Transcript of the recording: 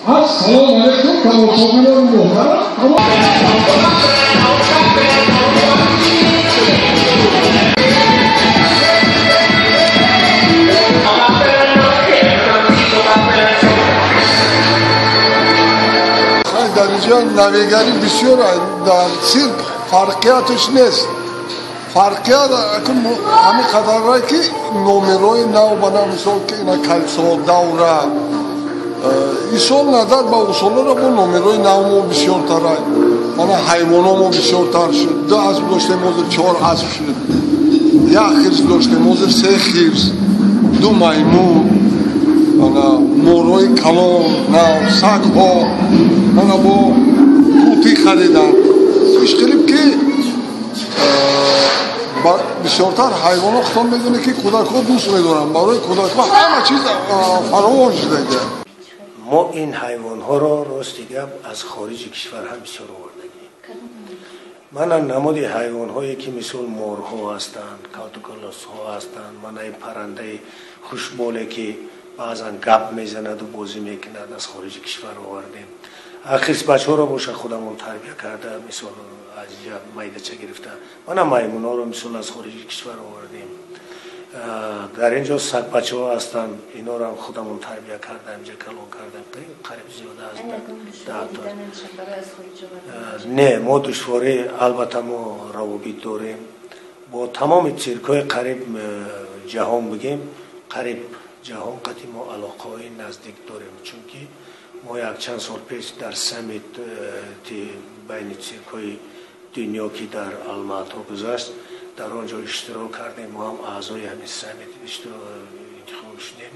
Ассалому алайкум, тамошобинони муҳтарам. Дар инҷо навигарӣ бисёр, дар цирк фарқияташ нест. Фарқият ҳамин қадарра ки номерҳои нав ба нав, мисол ки ина калсо давра исол назар ба усолҳоро бо номерҳои навмо бисёртара. Мана ҳайвономо бисёртар шуд. 2 асп доштем, ҳозир 4 асп шуд. 1 хирс доштем, ҳозир 3 хирс, 2 маймун, мана морҳои калон нав, сагҳо, мана бо тӯтӣ харидан. Ишқилиб ки бисёртар ҳайвонҳо худтон медонед ки кӯдакҳо дӯст медоранд. Барои кӯдакҳо ҳама чиз фаровон шудага. Мо ин ҳайвонҳоро рости гап аз хориҷи кишвар ҳам бисёр овардагем. Мана намуди ҳайвонҳое ки мисол морҳо ҳастанд, калтуколосҳо ҳастанд, мана ин паррандаи хушболе ки баъзан гап мезанаду бозӣ мекунад, аз хориҷи кишвар овардем. Хирсбачҳоро боша худамон тарбия карда, мисол аз инҷа майдача гирифта. Мана маймунҳоро мисол аз хориҷи кишвар овардем. Дар ин ҷо сагбачаҳо ҳастанд, инҳоро худамон тарбия карда, инҷа калон карда, қариб зиёда ҳастанд. Не, мо душворӣ албатта мо равобит дорем бо тамоми циркҳои қариб ҷаҳон, бигем қариб ҷаҳон қати мо алоқаҳои наздик дорем, чунки мо якчанд сол пеш дар саммити байни циркҳои дунё ки дар Алмато гузашт, дар он ҷо иштирок кардем. Мо ҳам аъзои ҳамин саммит интихоб шудем.